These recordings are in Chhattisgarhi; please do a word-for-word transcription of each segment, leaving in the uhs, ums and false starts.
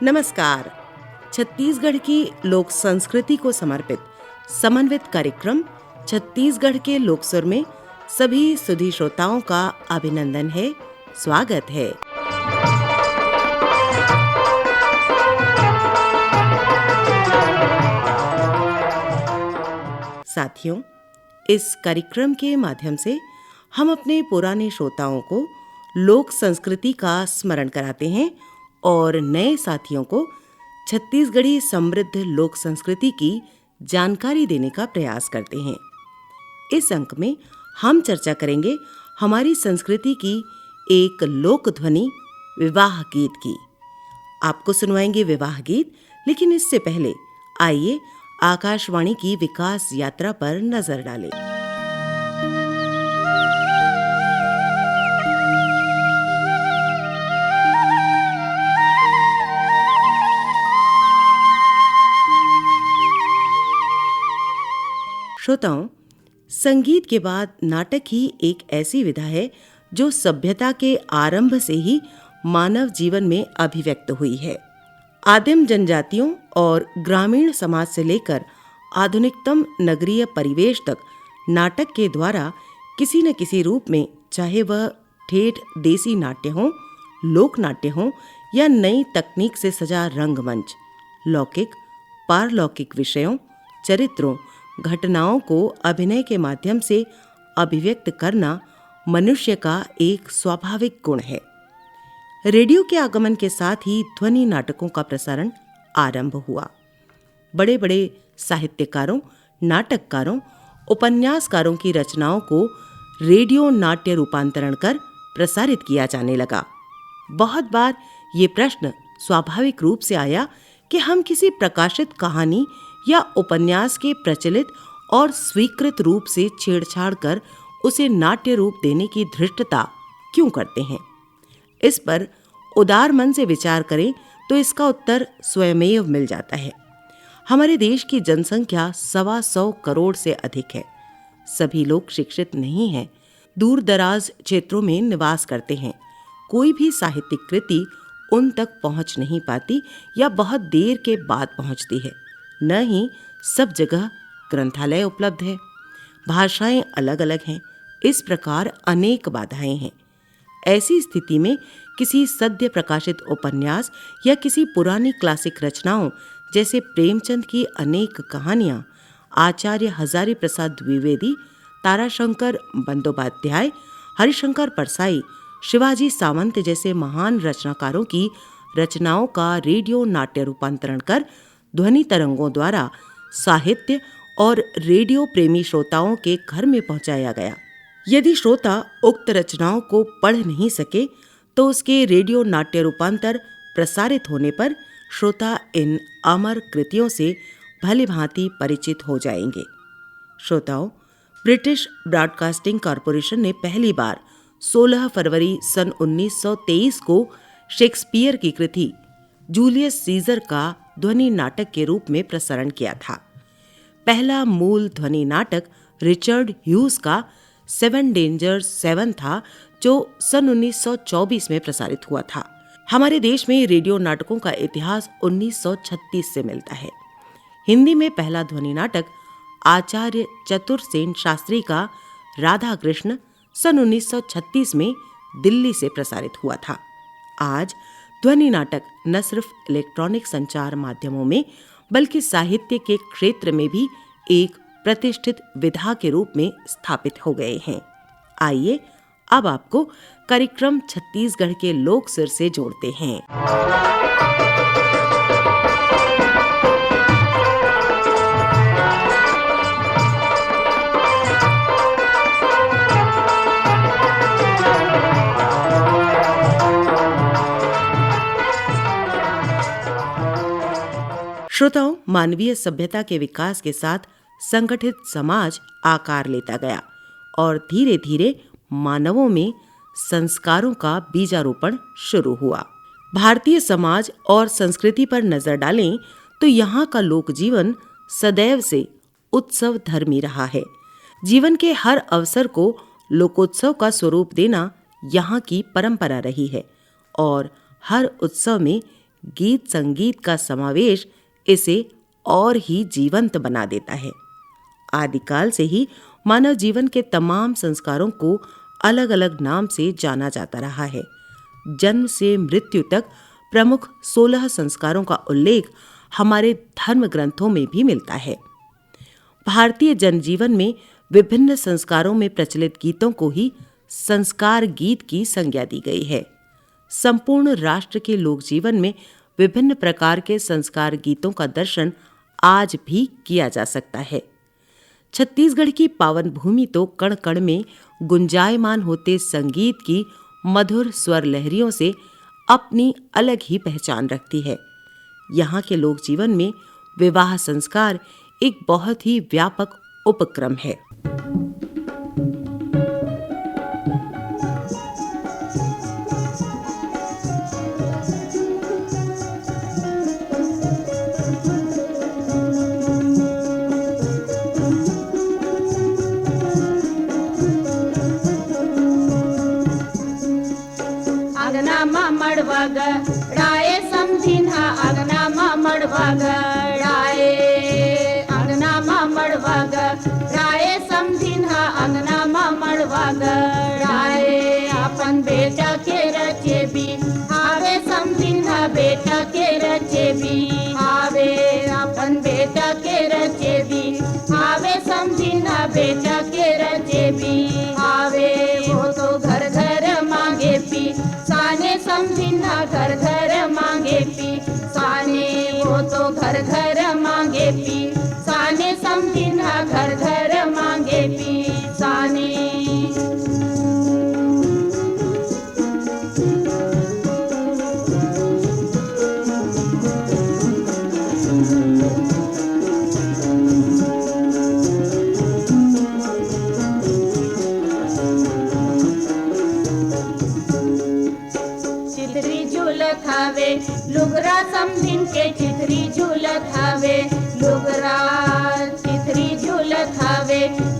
नमस्कार। छत्तीसगढ़ की लोक संस्कृति को समर्पित समन्वित कार्यक्रम छत्तीसगढ़ के लोकसुर में सभी सुधी श्रोताओं का अभिनंदन है, स्वागत है। साथियों, इस कार्यक्रम के माध्यम से हम अपने पुराने श्रोताओं को लोक संस्कृति का स्मरण कराते हैं और नए साथियों को छत्तीसगढ़ी समृद्ध लोक संस्कृति की जानकारी देने का प्रयास करते हैं। इस अंक में हम चर्चा करेंगे हमारी संस्कृति की एक लोक ध्वनि, विवाह गीत की। आपको सुनवाएंगे विवाह गीत, लेकिन इससे पहले आइए आकाशवाणी की विकास यात्रा पर नजर डालें। श्रोताओं, संगीत के बाद नाटक ही एक ऐसी विधा है जो सभ्यता के आरंभ से ही मानव जीवन में अभिव्यक्त हुई है। आदिम जनजातियों और ग्रामीण समाज से लेकर आधुनिकतम नगरीय परिवेश तक नाटक के द्वारा किसी न किसी रूप में, चाहे वह ठेठ देसी नाट्य हों, लोक नाट्य हों या नई तकनीक से सजा रंगमंच, लौकिक, पारलौकिक विषयों, चरित्रों, घटनाओं को अभिनय के माध्यम से अभिव्यक्त करना मनुष्य का एक स्वाभाविक गुण है। रेडियो के आगमन के साथ ही ध्वनि नाटकों का प्रसारण आरंभ हुआ। बड़े-बड़े साहित्यकारों, नाटककारों, उपन्यासकारों की रचनाओं को रेडियो नाट्य रूपांतरण कर प्रसारित किया जाने लगा। बहुत बार ये प्रश्न स्वाभाविक रूप से आया कि हम किसी प्रकाशित कहानी या उपन्यास के प्रचलित और स्वीकृत रूप से छेड़छाड़ कर उसे नाट्य रूप देने की धृष्टता क्यों करते हैं? इस पर उदार मन से विचार करें तो इसका उत्तर स्वयमेव मिल जाता है। हमारे देश की जनसंख्या सवा सौ करोड़ से अधिक है। सभी लोग शिक्षित नहीं हैं, दूर दराज क्षेत्रों में निवास करते हैं। कोई भी साहित्यिक कृति उन तक पहुंच नहीं पाती या बहुत देर के बाद पहुंचती है। न ही सब जगह ग्रंथालय उपलब्ध है। भाषाएं अलग-अलग हैं। इस प्रकार अनेक बाधाएं हैं। ऐसी स्थिति में किसी सद्य प्रकाशित उपन्यास या किसी पुरानी क्लासिक रचनाओं जैसे प्रेमचंद की अनेक कहानियां, आचार्य हजारी प्रसाद द्विवेदी, ताराशंकर बंदोपाध्याय, हरिशंकर परसाई, शिवाजी सावंत जैसे महान रचनाकारों की रचनाओं का रेडियो नाट्य रूपांतरण कर ध्वनि तरंगों द्वारा साहित्य और रेडियो प्रेमी श्रोताओं के घर में पहुंचाया गया। यदि श्रोता उक्त रचनाओं को पढ़ नहीं सके, तो उसके रेडियो नाट्य रूपांतर प्रसारित होने पर श्रोता इन अमर कृतियों से भली भांति परिचित हो जाएंगे। श्रोताओं, ब्रिटिश ब्रॉडकास्टिंग कॉरपोरेशन ने पहली बार सोलह फरवरी सन उन्नीस सौ तेईस को शेक्सपियर की कृति जूलियस सीजर का ध्वनि नाटक के रूप में प्रसारण किया था। पहला मूल ध्वनि नाटक रिचर्ड ह्यूज का सेवन डेंजर सेवन था, जो सन उन्नीस सौ चौबीस में प्रसारित हुआ था। हमारे देश में रेडियो नाटकों का इतिहास उन्नीस सौ छत्तीस से मिलता है। हिंदी में पहला ध्वनि नाटक आचार्य चतुरसेन शास्त्री का राधा कृष्ण सन उन्नीस सौ छत्तीस में दिल्ली से प्रसारित हुआ था। आज ध्वनि नाटक न सिर्फ इलेक्ट्रॉनिक संचार माध्यमों में, बल्कि साहित्य के क्षेत्र में भी एक प्रतिष्ठित विधा के रूप में स्थापित हो गए हैं। आइए, अब आपको कार्यक्रम छत्तीसगढ़ के लोक सुर से जोड़ते हैं। श्रोताओं, मानवीय सभ्यता के विकास के साथ संगठित समाज आकार लेता गया और धीरे-धीरे मानवों में संस्कारों का बीजारोपण शुरू हुआ। भारतीय समाज और संस्कृति पर नजर डालें तो यहाँ का लोक जीवन सदैव से उत्सव धर्मी रहा है। जीवन के हर अवसर को लोकोत्सव का स्वरूप देना यहाँ की परंपरा रही है और हर उत्सव में गीत संगीत का समावेश इसे और ही जीवंत बना देता है। आदिकाल से ही मानव जीवन के तमाम संस्कारों को अलग-अलग नाम से जाना जाता रहा है। जन्म से मृत्यु तक प्रमुख सोलह संस्कारों का उल्लेख हमारे धर्म ग्रंथों में भी मिलता है। भारतीय जनजीवन में विभिन्न संस्कारों में प्रचलित गीतों को ही संस्कार गीत की संज्ञा दी गई है। संपूर्ण राष्ट्र के लोक जीवन में विभिन्न प्रकार के संस्कार गीतों का दर्शन आज भी किया जा सकता है। छत्तीसगढ़ की पावन भूमि तो कण कण में गुंजायमान होते संगीत की मधुर स्वर लहरियों से अपनी अलग ही पहचान रखती है। यहाँ के लोक जीवन में विवाह संस्कार एक बहुत ही व्यापक उपक्रम है। अंगना मा मड़वा गड़ाए, समधिन हा अंगना मा मड़वा गड़ाए। अंगना मा मड़वा गड़ाए, समधिन हा अंगना मा मड़वा गड़ाए। अपन बेटा के रचे बिहावे, समधिन हा बेटा के रचे बिहावे। अपन बेटा के रचे बिहावे, समधिन हा बेटा के रचे बिहावे। वो तो घर घर मांगे पी साने, समधिन हा घर घर मांगे पी साने। वो तो घर घर मांगे पी साने, समधिन हा घर घर मांगे पी साने। चिथरी झूलत हवे लुगरा, समधिन के चिथरी झूलत हवे लुगरा। चिथरी झूलत हवे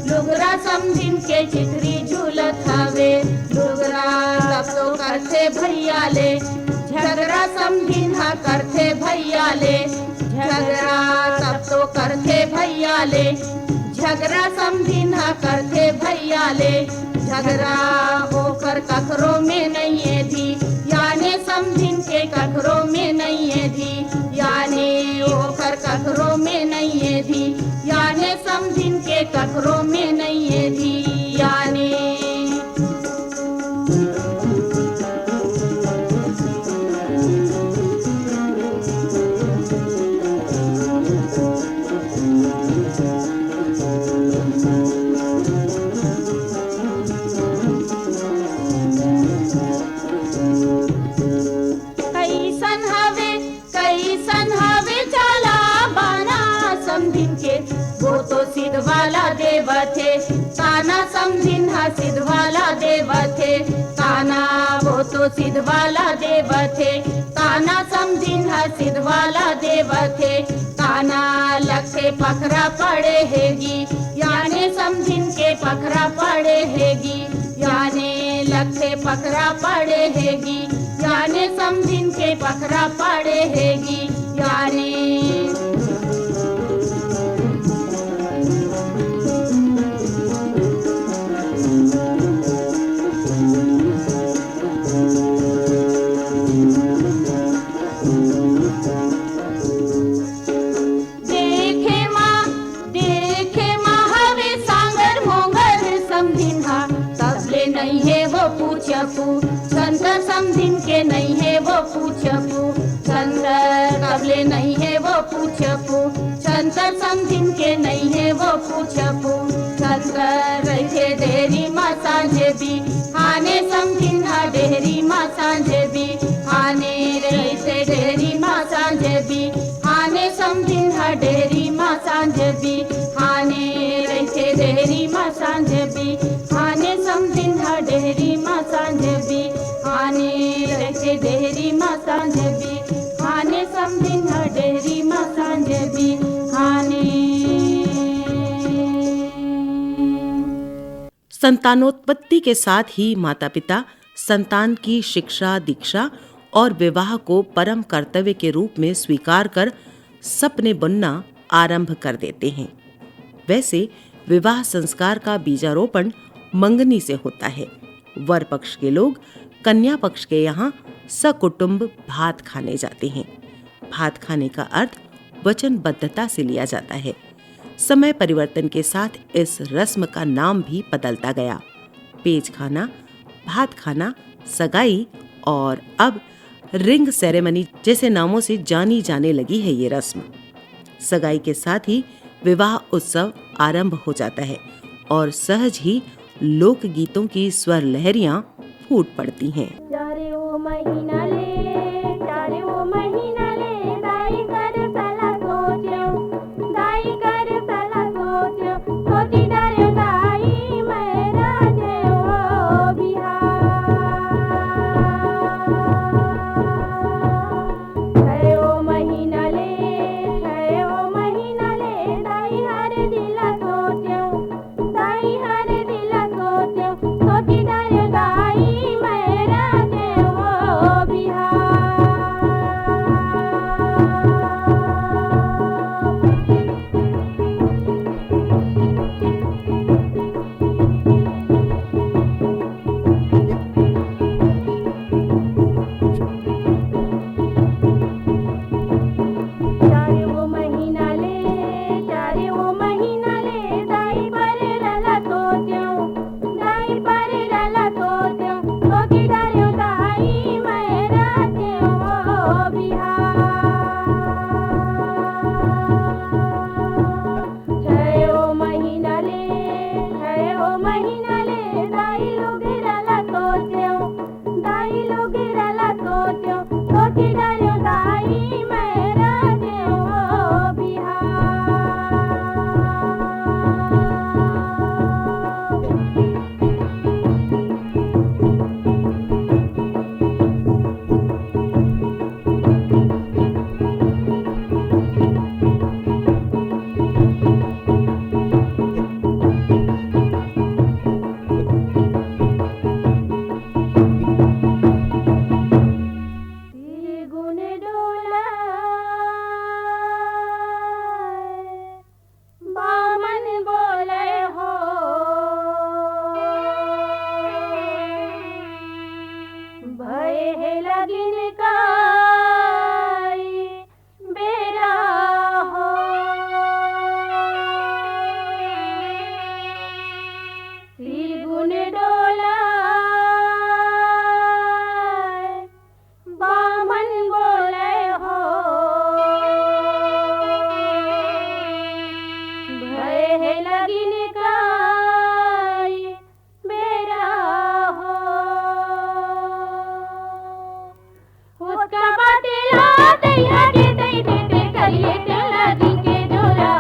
लुगरा, समधिन के चिथरी झूलत हवे लुगरा। तब तो करथे भैया ले झगरा, समधिन हा करथे भैया ले झगरा। तब तो करथे भैया ले झगरा, समधिन हा करथे भैया ले झगरा। ओकर कखरो में नइये धी, याने समधिन के कखरो में नइये धी, याने ओकर कखरो में नइये धी, याने समधिन के कखरो में नइये धी, याने। कइसन हवे, कइसन हवे चाला बाना समधिन के, वो तो सिधवाला देवथे ताना, समधिन हा सिधवाला देवथे ताना, वो तो सिधवाला देवथे ताना, समधिन हा सिधवाला देवथे ताना। लगथे पखरा पड़े हे गी, याने समधिन के पखरा पड़े हे गी, याने लगथे पखरा पड़े हे गी, याने समधिन के पखरा पड़े हे गी, याने। देखे मा, देखे मा हवे सांगर मोंगर समधिन हा, तब ले नइ हे वो पूछपू, संत समधिन के नइ हे वो पूछपू, संत कब ले नइ हे वो पूछपू, संत समधिन के नइ हे वो पूछपू। संत रहिथे डेहरी मा सांझे बिहाने, समधिन हा डेहरी मा सांझे बिहाने, रहिथे डेहरी मा सांझे बिहाने, समधिन हा डेहरी मा सांझे बिहाने, रहिथे डेहरी मा सांझे बिहाने, समधिन हा डेहरी मा सांझे बिहाने, रहिथे डेहरी मा सांझे बिहाने, समधिन हा डेहरी मा सांझे बिहाने। संतानोत्पत्ति के साथ ही माता-पिता संतान की शिक्षा, दीक्षा और विवाह को परम कर्तव्य के रूप में स्वीकार कर सपने बुनना आरंभ कर देते हैं। वैसे विवाह संस्कार का बीजारोपण मंगनी से होता है। वर पक्ष के लोग कन्या पक्ष के यहाँ सकुटुंब भात खाने जाते हैं। भात खाने का अर्थ वचनबद्धता से लिया जाता है। समय परिवर्तन के साथ इस रस्म का नाम भी बदलता गया। पेज खाना, भात खाना, सगाई और अब रिंग सेरेमनी जैसे नामों से जानी जाने लगी है ये रस्म। सगाई के साथ ही विवाह उत्सव आरंभ हो जाता है और सहज ही लोकगीतों की स्वर लहरियां फूट पड़ती हैं। चारे ओ महीना ले, चारे ओ महीना ले, दाई कर सला सोच्यो, दाई कर सला सोच्यो, सोची डर्यो दाई मैं राजे ओ बिहार। छयो महीना ले, छयो महीना ले, दाई हर दिला सोच्यो, दाई हर दिला सोच्यो, सोची डर्यो दाई मैं राजे ओ बिहार। चारे ओ महीना ले, चारे ओ महीना ले, दाई पर रला सोच्यो, दाई पर रला सोच्यो, सोची डर्यो दाई मैं राजे ओ बिहार। छयो महीना ले, छयो महीना ले, दाई लुगरा ला सोच्यो, दाई लुगरा ला सोच्यो, सोची डर्यो दाई मैं राजे ओ बिहार। गुण डोला बामन बोले हो, भय हे लगिन काई बेरा हो। श्री गुण डोला बामन बोले हो, भय हे लगिन काई बेरा हो। उसका बातेला तैया के तै देते करिए तेला जिनके जोरा,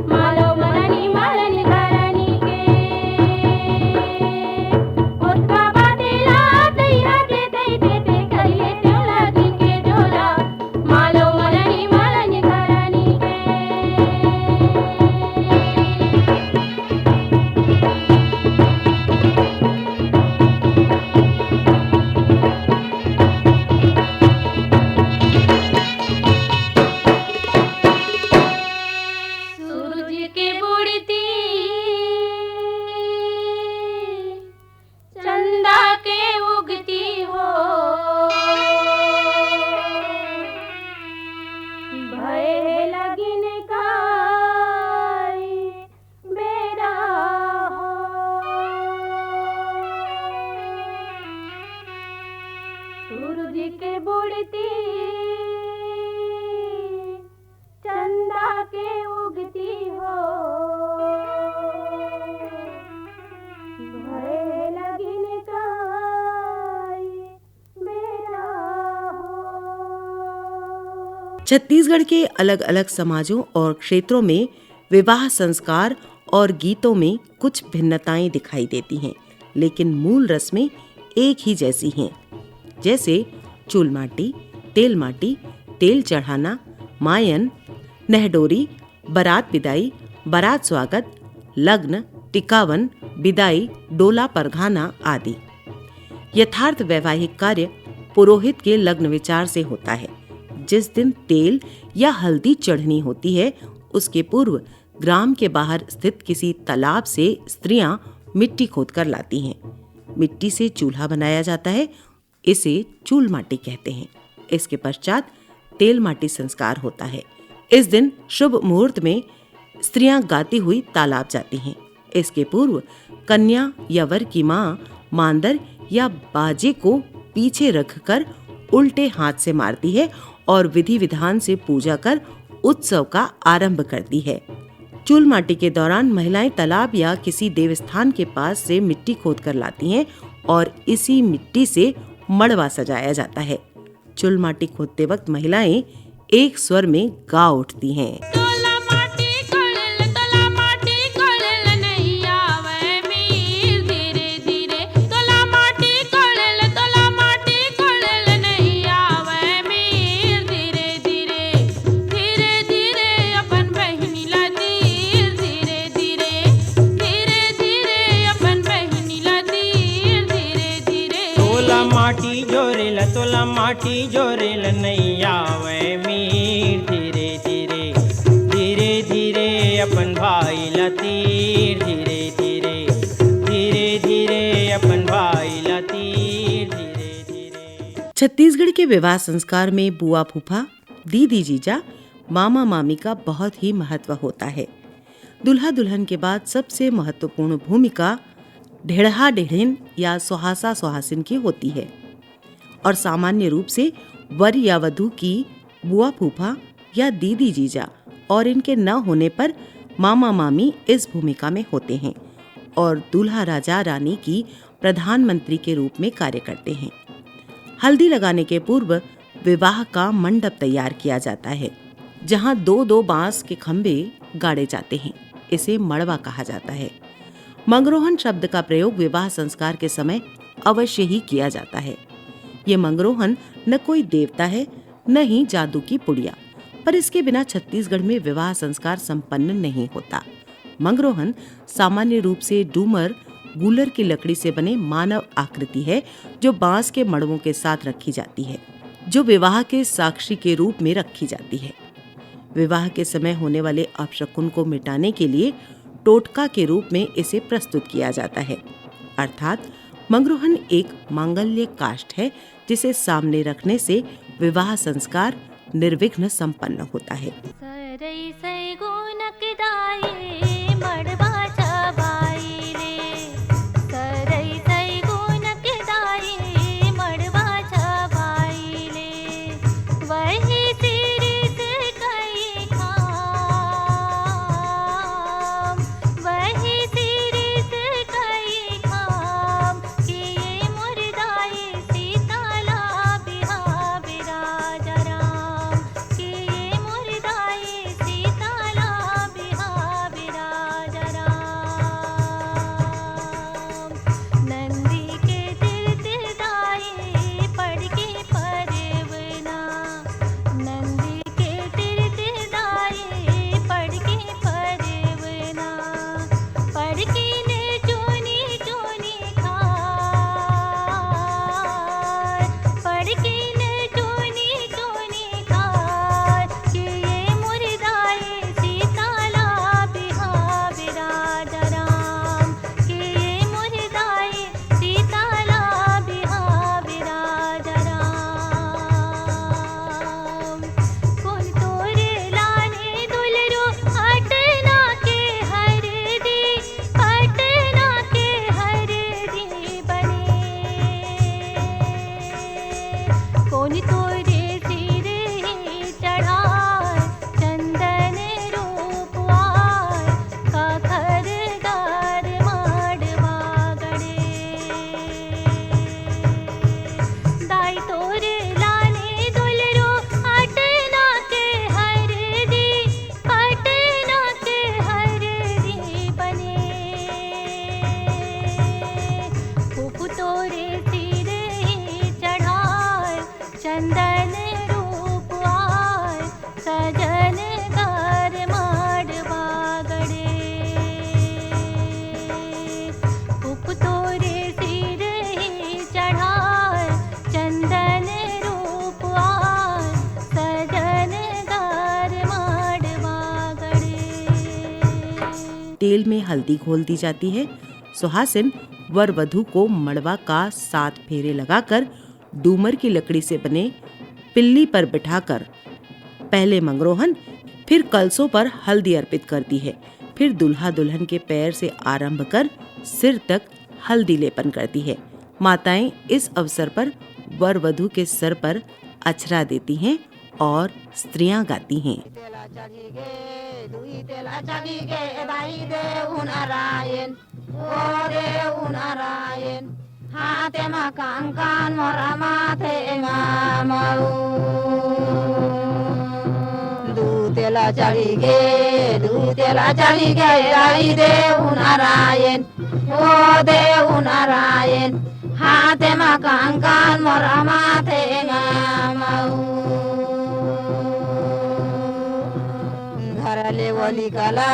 मालो मलनी मलनी धरनी के। उसका बातेला तैया के तै देते करिए तेला जिनके जोरा, मालो मलनी मलनी धरनी के। सूरज के बुड़ती, चंदा के उगती हो, भय लगिन काई बेरा हो। सूरज के बुड़ती, चंदा के उगती हो, भय लगिन काई बेरा हो। छत्तीसगढ़ के अलग-अलग समाजों और क्षेत्रों में विवाह संस्कार और गीतों में कुछ भिन्नताएं दिखाई देती हैं, लेकिन मूल रस्में एक ही जैसी हैं, जैसे चूलमाटी, तेलमाटी, तेल चढ़ाना, मायन, नहडोरी, बारात बिदाई, बारात स्वागत, लग्न, टिकावन, बिदाई, डोला परघाना आदि। यथार्थ वैवाहिक कार्य पुरोहित के लग्न विचार से होता है। जिस दिन तेल या हल्दी चढ़नी होती है, उसके पूर्व ग्राम के बाहर स्थित किसी तालाब से स्त्रियां मिट्टी खोद कर लाती हैं। मिट्टी से चूल्हा बनाया जाता है, इसे चूल माटी कहते हैं। इसके पश्चात तेल माटी संस्कार होता है। इस दिन शुभ मुहूर्त में स्त्रियां गाती हुई तालाब जाती हैं। इसके पूर्व कन्या या वर की मां मांदर या बाजे को पीछे रखकर उल्टे हाथ से मारती है और विधि विधान से पूजा कर उत्सव का आरंभ करती है। चूल माटी के दौरान महिलाएं तालाब या किसी देवस्थान के पास से मिट्टी खोद कर लाती हैं और इसी मिट्टी से मड़वा सजाया जाता है। चूल माटी खोदते वक्त महिलाएं एक स्वर में गा उठती हैं। छत्तीसगढ़ के विवाह संस्कार में बुआ फूफा, दीदी जीजा, मामा मामी का बहुत ही महत्व होता है। दूल्हा दुल्हन के बाद सबसे महत्वपूर्ण भूमिका ढेढ़ा ढेढ़िन या सुहासा सुहासिन की होती है और सामान्य रूप से वर या वधू की बुआ फूफा या दीदी जीजा और इनके न होने पर मामा मामी इस भूमिका में होते हैं और दूल्हा राजा रानी की प्रधानमंत्री के रूप में कार्य करते हैं। हल्दी लगाने के पूर्व विवाह का मंडप तैयार किया जाता है, जहां दो दो बांस के खंभे गाड़े जाते हैं। इसे मड़वा कहा जाता है। मंगरोहन शब्द का प्रयोग विवाह संस्कार के समय अवश्य ही किया जाता है। ये मंगरोहन न कोई देवता है, न ही जादू की पुड़िया, पर इसके बिना छत्तीसगढ़ में विवाह संस्कार संपन्न नहीं होता। मंगरोहन सामान्य रूप से डूमर, गूलर की लकड़ी से बने मानव आकृति है, जो बांस के मड़वों के साथ रखी जाती है, जो विवाह के साक्षी के रूप में रखी जाती है। विवाह के समय होने वाले अपशकुन को मिटाने के लिए टोटका के रूप में इसे प्रस्तुत किया जाता है। अर्थात मंगरोहन एक मांगल्य काष्ठ है, जिसे सामने रखने से विवाह संस्कार निर्विघ्न संपन्न होता है। तेल में हल्दी घोल दी जाती है। सुहासिन वर वधू को मड़वा का सात फेरे लगाकर डूमर की लकड़ी से बने पिल्ली पर बिठाकर पहले मंगरोहन, फिर कलसों पर हल्दी अर्पित करती है। फिर दूल्हा दुल्हन के पैर से आरंभ कर सिर तक हल्दी लेपन करती है। माताएं इस अवसर पर वर वधू के सर पर अक्षरा देती हैं और स्त्रियां गाती हैं। तेला चढ़ी गे, दुई तेला चढ़ी गे, दाई देव नारायण, ओ देव नारायण, हाथे मा कंकन मोरा माथे मा मऊ। दू तेला चढ़ी गे, दू तेला चढ़ी गे, दाई देव नारायण, ओ देव नारायण, हाथे मा कंकन मोरा माथे मा मऊ। घर ले ओली कला,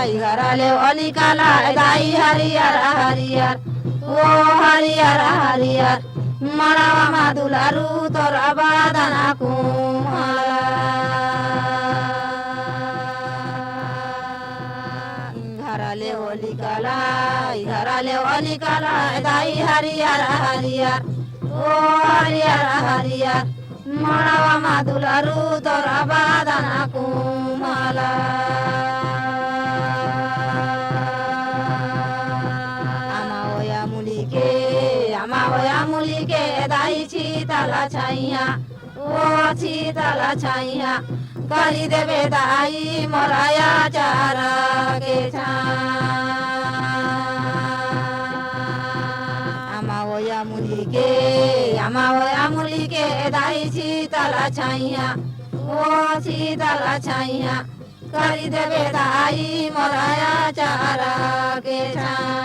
घर ले ओली कला, दाई हरियर हरियर, ओ हरियर हरियर, मड़वा मा दुलारू तोर बदन कुमला। घर ले ओली कला, घर ले ओली कला, दाई हरियर हरियर, ओ हरियर हरियर, मड़वा मा दुलारू तोर बदन कुमला। अमा ओया मुली के, अमा ओया मुली के, दाई शीतल छैया, ओ शीतल छैया, करी देबे दाई मोर अचार के छाँह। अमा ओया मुली के, अमा ओया मुली के, दाई शीतल छैया, ओ शीतल छैया, करी देबे दाई मोर अचार के छाँह।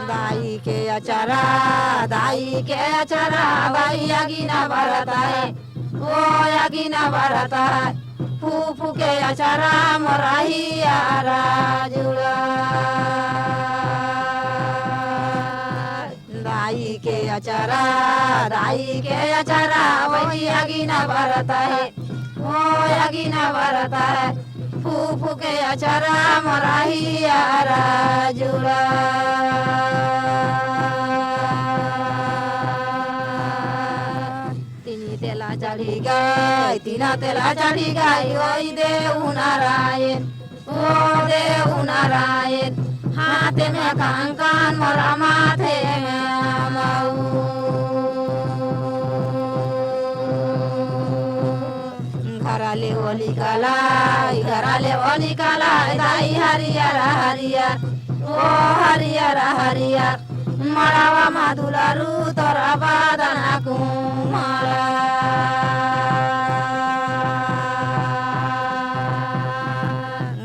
दाई के अचारा, दाई के अचारा, बाई अगिना बरत हे, ओ अगिना बरत हे, फूफू के अचारा मोर हियारा जुड़ा। दाई के अचारा, दाई के अचारा, वही अगिना बरत हे, ओ अगिना बरत हे, फूफू के अचारा मोर हियारा जुड़ा। तीन तेला चढ़ी गे, तीन तेला चढ़ी गे, ओई देव नारायण, ओ देव नारायण, हाथे मा कंकन मोर माथे मा मऊ। घर ले ओली कला, घर ले ओली कला, दाई हरियर हरियर, ओ हरियर हरियर, मड़वा मा दुलारू तोर बदन कुमला।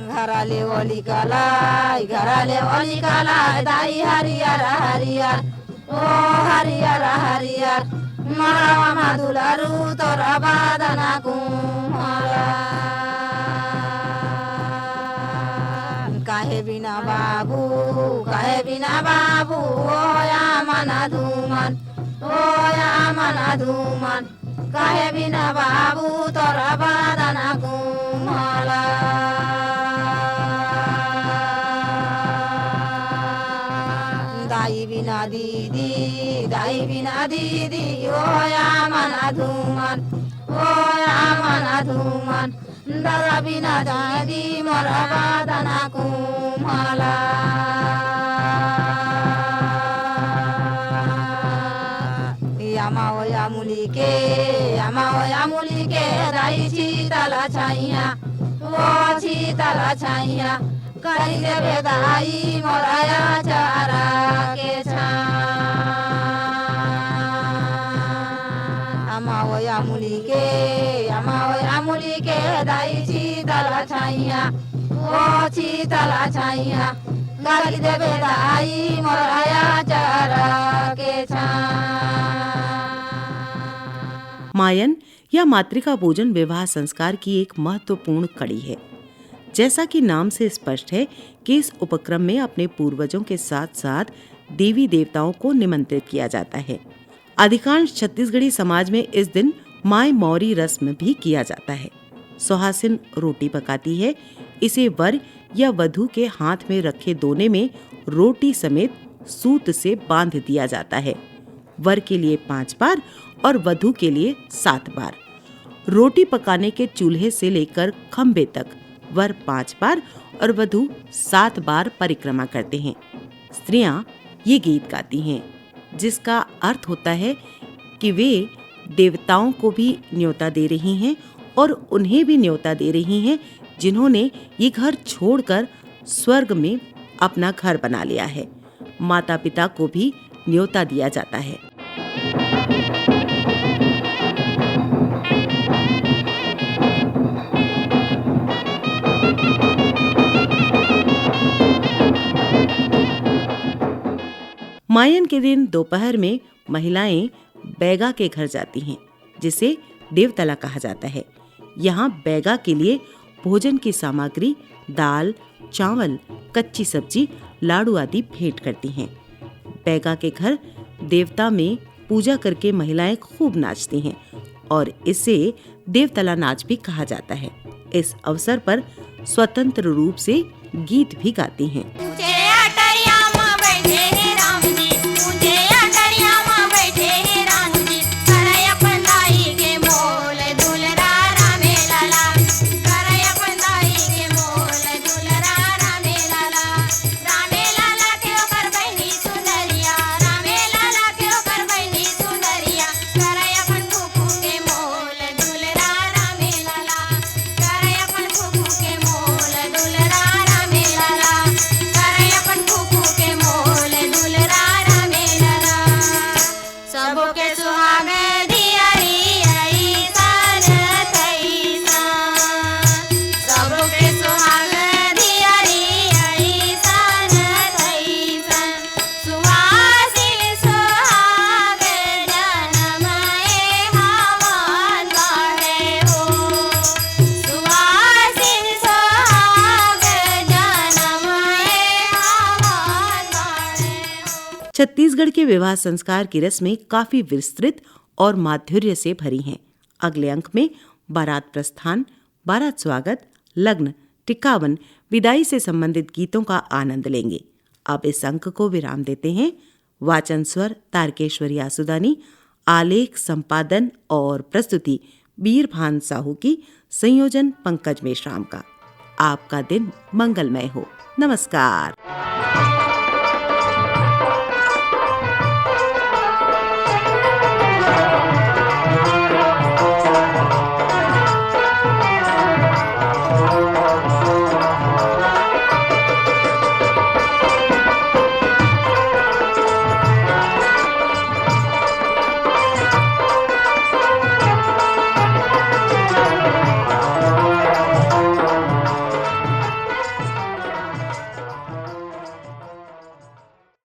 घर ले ओली कला, घर ले ओली कला, दाई हरियर हरियर, ओ हरियर हरियर, मड़वा मा दुलारू तोर बदन कुमला। काहे बिना बाबू, काहे बिना बाबू, ओ या मन धूमन, ओ या मन धूमन, काहे बिना बाबू तोर बदन कुमला। दाई बिना दीदी, दाई बिना दीदी, ओ या मन धूमन, ओ या मन धूमन, दादा बिना दादी मोर बदन कुमला। अमा ओया मुली के, अमा ओया मुली के, दाई शीतल छैया, ओ शीतल छैया, करी देबे दाई मोर अचार के छाँह। अमा ओया मुली के, अमा ओया मुली के, दाई शीतल छैया, ओ शीतल छैया, करी देबे दाई मोर अचार के छाँह। मायन या मातृका पूजन विवाह संस्कार की एक महत्वपूर्ण कड़ी है। जैसा कि नाम से स्पष्ट है कि इस उपक्रम में अपने पूर्वजों के साथ-साथ देवी देवताओं को निमंत्रित किया जाता है। अधिकांश छत्तीसगढ़ी समाज में इस दिन माय मौरी रस्म भी किया जाता है। सुहासिन रोटी पकाती है। इसे वर या वधु के हाथ में रखे दोने में रोटी समेत सूत से बांध दिया जाता है। वर के लिए पांच बार और वधु के लिए सात बार। रोटी पकाने के चूल्हे से लेकर खंभे तक वर पांच बार और वधु सात बार परिक्रमा करते हैं। स्त्रियां ये गीत गाती हैं, जिसका अर्थ होता है कि वे देवताओं को भी न्योता दे रही हैं और उन्हें भी न्योता दे रही हैं, जिन्होंने ये घर छोड़कर स्वर्ग में अपना घर बना लिया है। माता पिता को भी न्योता दिया जाता है। मायन के दिन दोपहर में महिलाएं बैगा के घर जाती हैं, जिसे देवतला कहा जाता है। यहाँ बैगा के लिए भोजन की सामग्री, दाल, चावल, कच्ची सब्जी, लाड़ू आदि भेंट करती हैं। बैगा के घर देवता में पूजा करके महिलाएं खूब नाचती हैं और इसे देवतला नाच भी कहा जाता है। इस अवसर पर स्वतंत्र रूप से गीत भी गाती हैं। छत्तीसगढ़ के विवाह संस्कार की रस्में काफी विस्तृत और माधुर्य से भरी हैं। अगले अंक में बारात प्रस्थान, बारात स्वागत, लग्न, टिकावन, विदाई से संबंधित गीतों का आनंद लेंगे। अब इस अंक को विराम देते हैं। वाचन स्वर तारकेश्वरी आसुदानी, आलेख संपादन और प्रस्तुति बीरभान साहू की, संयोजन पंकज मेश्राम का। आपका दिन मंगलमय हो। नमस्कार।